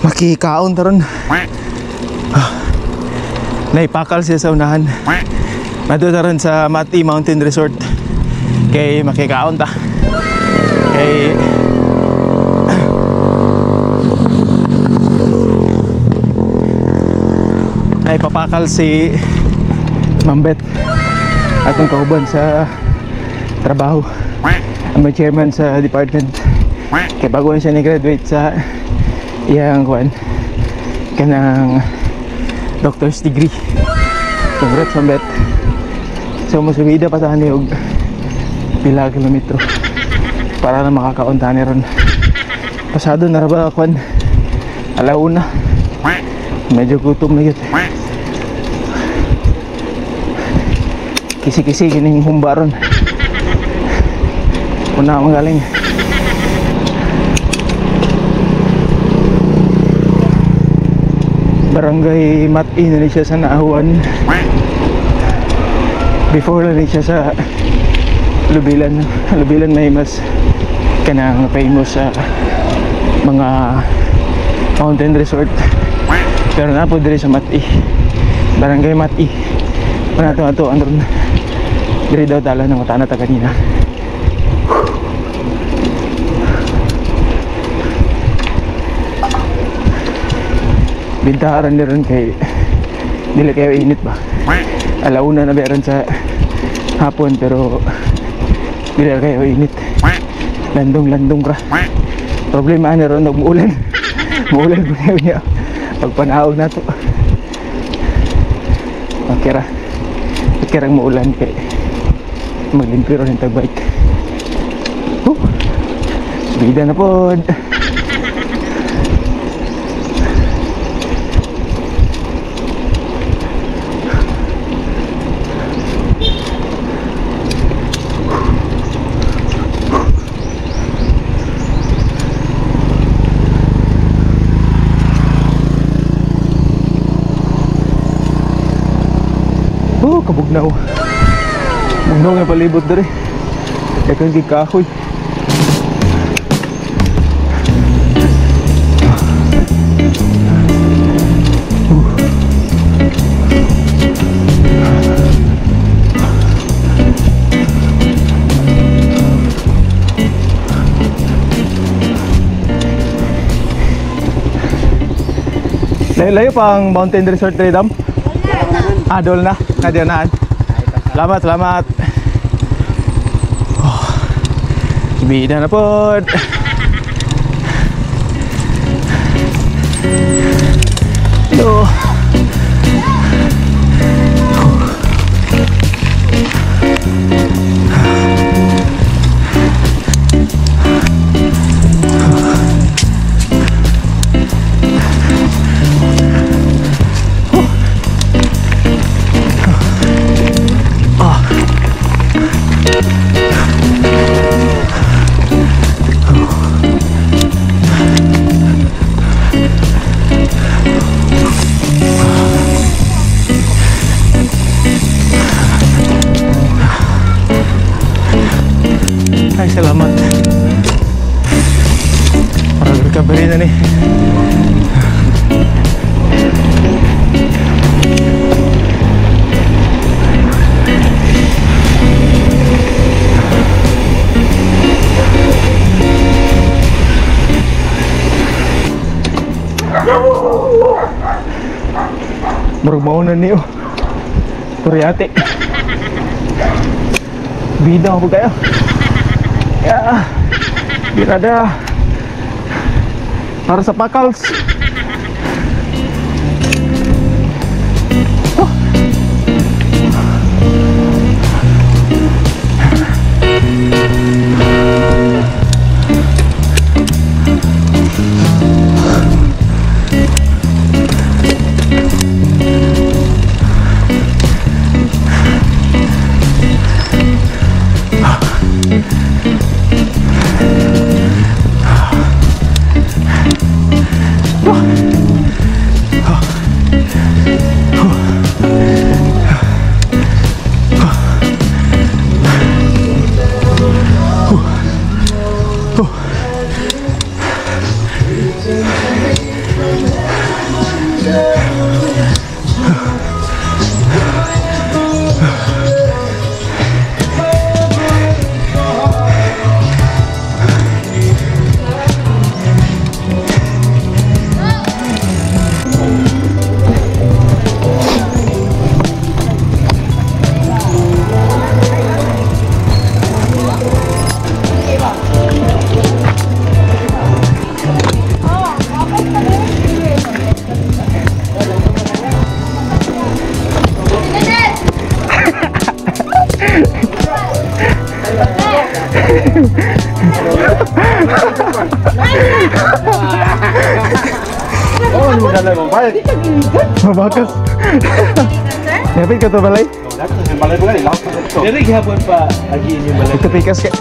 Makikaon taron. Naipakal siya sa unahan. Madto taron sa Mat-I Mountain Resort. Kay makikaon ta. Kay naipapakal si Mambet, atong kauban sa trabaho. Ang may chairman sa department. Kay bago na siya ni-graduate sa iyang kuan kanang doctor's degree. Congrats, Mambet. So musubida pa ta ni og pila kilometro para na makakaon ta ni ron. Pasado na ra ba kuan alauna. Medyo gutom na yun. Kisi-kisi kining humba ron. Una akong galing. Barangay Mat-I na siya sa Naawan. Before na siya sa Lubilan. Lubilan may mas kanang famous sa mga mountain resort. Pero na po diri sa Mat-I. Barangay Mat-I. Una to ato andron. Diri daw dala ng utana ta kanina. Bintaharan ni ron kay dili kayo init ba. Alauna na meron sa hapon pero dili kayo init. Landong-landong ra. Problema ni ron umuulan. Muulan po niya pagpanaog na to. Okay ra. Okay ra muulan kay maglimpyo ron yung bike. Woo! Bida na pod. Oh, kabugnaw. Bugnaw nga palibot diri. Daghang gid kahoy. Layo-layo pang mountain resort diri, Dam? Adol na, kadianaan. Salamat, salamat. Oh, bida na pod. Hello. Ay, salamat. Parang recovery na ni. Murag mao na niyo. Kuryate. Bida ako kayo. Ya, birada para sa pakals. Oh. Mabakas. Dapat ka to balay. Dili gihapon pa agiin yung balay. Ito pikas ka.